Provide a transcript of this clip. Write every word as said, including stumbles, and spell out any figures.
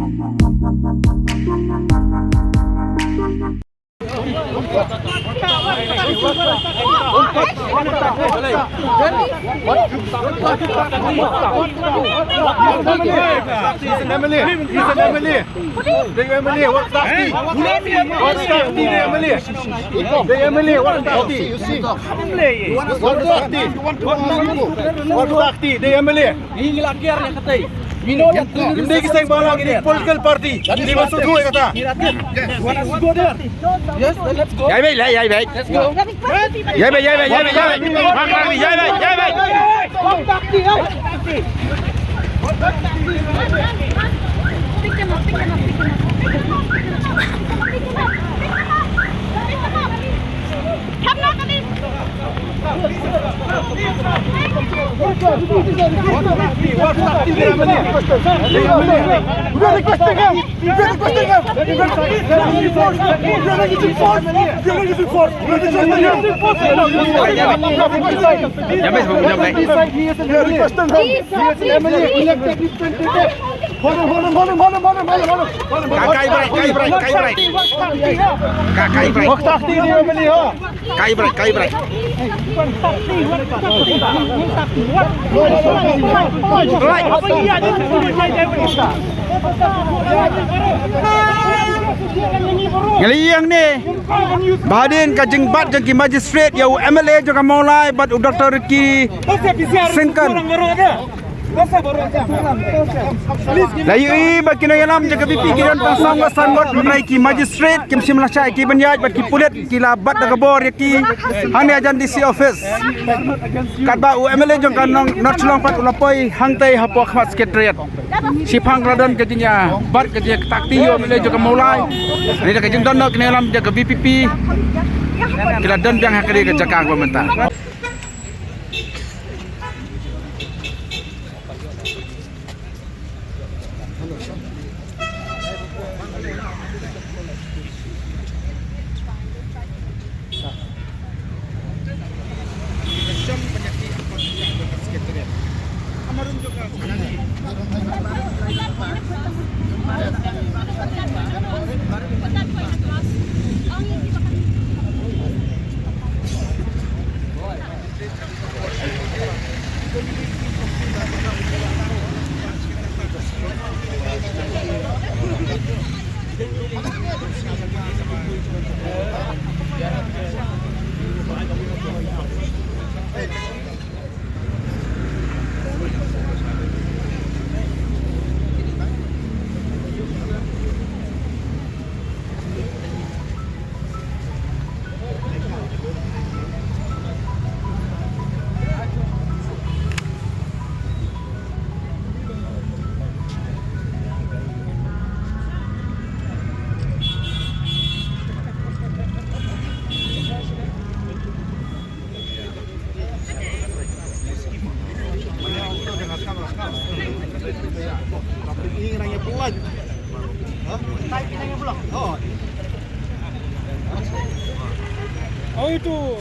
He's an M L A. He's an M L A. He's an M L A. What party? What party the M L A? The M L A, what party? What party? What party? The M L A. Hindi ki seng bala, hindi political party. Hindi masuk duit kata. Let's go there. Yes, let's go. Yai bai, yai bai. Let's go. Yai bai, yai bai, yai bai, yai bai. Mak lagi, yai bai, yai bai. Ka kai break, kai break, kai break. Ka kai break. Kai break, kai break. Ngi la ïeng ne ba hadien ka jingbat jong ki magistrate ïa u M L A jong ka Mawlai bad u Doctor Ricky Syngkon. La ïohi ba ki nongïalam jong ka V P P ki don tang saw ngut, san ngut, hynrei ki magistrate kim shym la shah ïa ki ban ïaid bad ki pulit ki la bat da ka bor ïa ki hangne hajan D C office. Katba u M L A jong ka North Shillong pat u la poi hangtei hapoh khmat secretariat. Shiphang ka la don ka jingïabat ka jingïakynthah ïa u M L A jong ka Mawlai. Hynrei da ka jingdon noh ki nongïalam jong ka V P P ki la don biang ha kane ka jaka kaba mynta. Oh, itu.